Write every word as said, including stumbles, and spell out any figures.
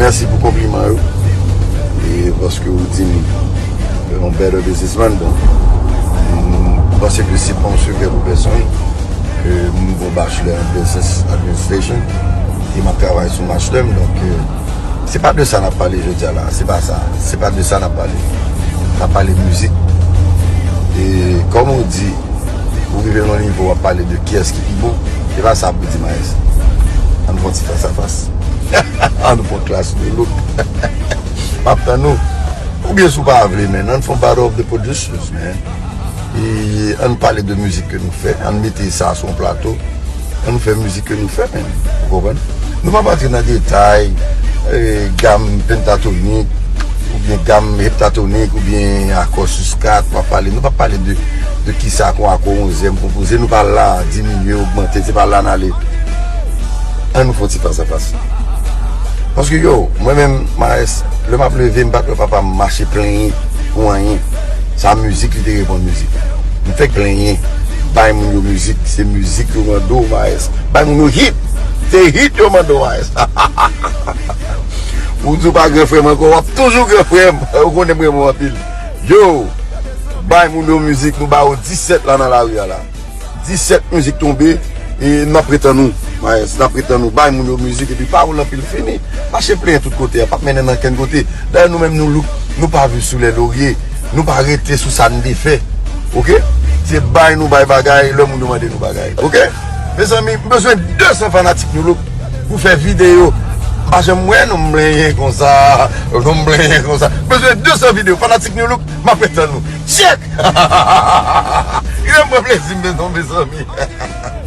Mèsi pou konpliman yo. E paske ou di m yon better businessman, bon, m panse ke se pa yon sekrè pou pèsonn ke m gon bachelor in business administration e m ap travay sou master m. Donk, euh, se pa de sa n ap pale jodi a la. Se pa sa. Se pa de sa n ap pale. N ap pale mizik. E kòm ou di, ou rive nan yon nivo w ap pale de kiyès ki pi bon. Se pa sa pou di, Maes. Ann fè yon ti fas a fas. Ann fè yon clash de look. M ap tann ou. Oubyen si w pa vle, men ann fè yon battle of the producers, man. E ann pale de mizik ke nou fè. Ann mete sa sou yon plato. Ann fè mizik ke nou fè, man. Ou konprann? Nou p ap antre nan detay, eh, gam pentatonik, oubyen gam heptatonik, oubyen akò sis kat, w ap pale. Nou p ap pale de, de kisa kon akò onzyèm konpoze. Nou pa la diminye, ogmante. Se pa la n ale. Ann nou fè yon ti fas a fas. Paske yo, mwen menm, Maes, lè m ap leve, m pa t wè papa m mache plenyen pou anyen. Sa mizik li te reponn mizik. M fèk plenyen. Bay moun yo mizik, se mizik yo mande w, Maes. Bay moun yo hit. Se hit yo mande w, Maes. Ou di w pa gran frè m ankò, w ap toujou gran frè m. Ou konnen m renmen w anpil. Yo, bay moun yo mizik, nou ba yo disèt la nan lari a la. Disèt mizik tonbe, e n ap ret tann ou, Maes, n ap ret tann ou. Bay moun yo mizik, epi pawòl anpil fini. Mache plenyen tout kote a, p ap mennen n ankenn kote. Dayè nou menm nou look, nou pa viv sou lè lorye, nou pa rete sou sa n te fè. Oke? Se bay nou bay bagay, lè moun yo mande nou bagay. Oke? Mezanmi, m bezwen de san fanatik nou look pou fè videyo. M pa janm wè nou m plenyen konsa, nou m plenyen konsa. M bezwen de san videyo, fanatik nou look, m ap ret tann nou. Check! Li menm pran plezi m bezwen, mezanmi.